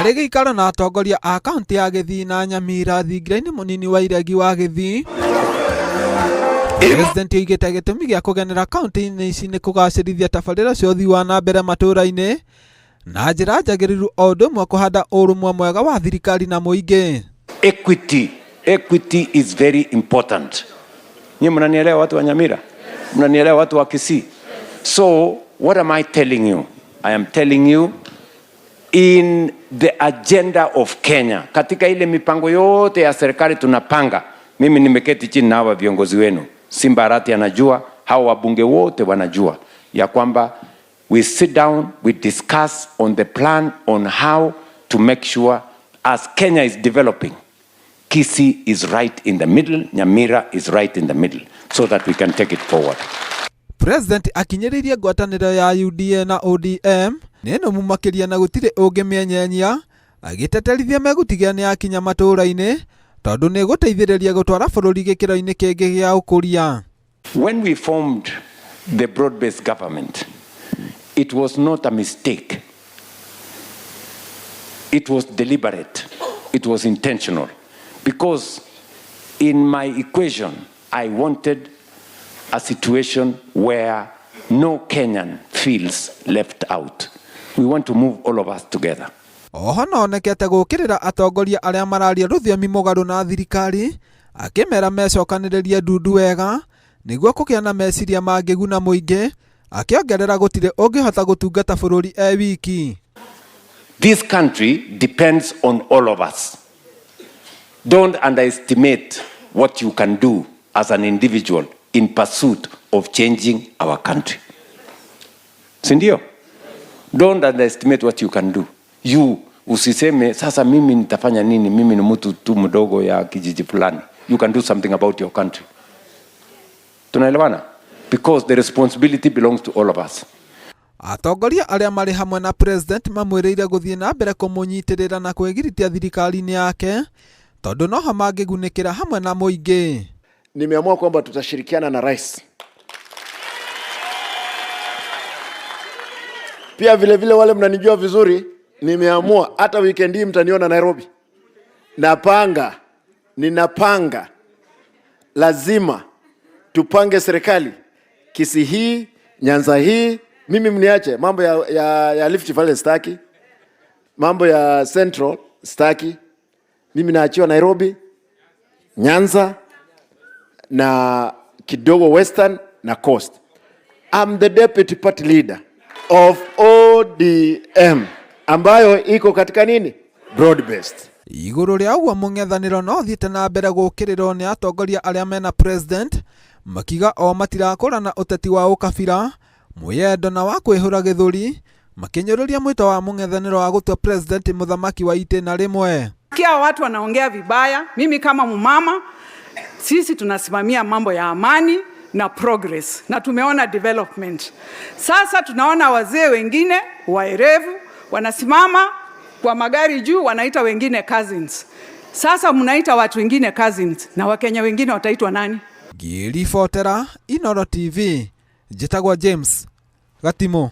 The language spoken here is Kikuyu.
Arĩ gĩikaro na atongoria a kaũntĩ ya Gĩthii na Nyamira thingira-inĩ mũnini wa Iregi wa Gĩthii, President oigĩte gĩtũmi gĩa kũgenera kaũntĩ-inĩ ici nĩ kũgacĩrithia tabarĩra cia ũthii wa na mbere matũũra-inĩ na njĩra njagĩrĩru o ũndũ ũmwe kũhanda ũrũmwe mwega wa thirikari na mũingĩ. Equity, equity is very important. Nyie mnanielewa watu wa Nyamira? Mnanielewa watu wa Kisii? So what am I telling you? I am telling you in the agenda of Kenya, katika ile mipango yote ya serikali tunapanga, mimi nimeketi chini na hawa viongozi wenu, Simba Arati anajua, hawa wabunge wote wanajua ya kwamba we sit down, we discuss on the plan on how to make sure as Kenya is developing, Kisii is right in the middle, Nyamira is right in the middle, so that we can take it forward. President akinyĩrĩirie ngwatanĩro ya UDA na ODM nĩ nũmu makĩria na gũtirĩ ũngĩmĩenyenyia, agĩteterithia megũtigĩrĩra nĩ yakinya matũũra-inĩ tondũ nĩ ĩgũteithĩrĩria gũtwara bũrũri gĩkĩro-inĩ kĩngĩ gĩa ũkũria. When we formed the broad-based government, it was not a mistake. It was deliberate. It was intentional. Because in my equation, I wanted a situation where no Kenyan feels left out. We want to move all of us together. Oho no onekete gũkĩrĩra atongoria arĩa mararia rũthiomi mũgarũ na thirikari, akĩmera mecokanĩrĩrie ndundu wega nĩguo kũgĩa na meciria mangĩguna mũingĩ, akĩongerera gũtirĩ ũngĩhota gũtungata bũrũri e wiki. This country depends on all of us. Don't underestimate what you can do as an individual in pursuit of changing our country. Sindio? Don't underestimate what you can do. You usiseme sasa mimi nitafanya nini, mimi ni mtu tu mdogo ya kijiji fulani. You can do something about your country. Tunaelewana? Because the responsibility belongs to all of us. Atongoria arĩa marĩ hamwe na president mamwĩrĩire gũthiĩ na mbere kũmũnyitĩrĩra na kwĩgiritia thirikari-inĩ yake tondũ noho mangĩgunĩkĩra hamwe na mũingĩ. Nimeamua kwamba tutashirikiana na rais. Pia vile vile wale mnanijua vizuri, nimeamua hata weekend hii mtaniona Nairobi. Napanga, ninapanga, lazima tupange serikali Kisii hii, Nyanza hii. Mimi mniache mambo ya Rift Valley staki, mambo ya Central staki. Mimi naachiwa Nairobi, Nyanza na kidogo Western na Coast. I'm the deputy party leader of ODM ambayo iko katika nini? Broad based. Igũrũ rĩa ũguo mũng'ethanĩro no ũthiĩte na mbere gũkĩrĩrwo nĩ atongoria arĩa mena president makiuga o matirakũrana ũteti wa ũkabira, mwĩyendo na wa kwĩhũra gĩthũri, makĩnyũrũria mwĩto wa mũng'ethanĩro wa gũtua president mũthamaki wa itĩna rĩmwe. Kia watu wanaongea vibaya, mimi kama mumama, sisi tunasimamia mambo ya amani na progress na tumeona development. Sasa tunaona wazee wengine waerevu wanasimama kwa magari juu, wanaita wengine cousins. Sasa mnaita watu wengine cousins na Wakenya wengine wataitwa nani? Ngĩribotera Inooro TV, njĩtagwo James Gatimo.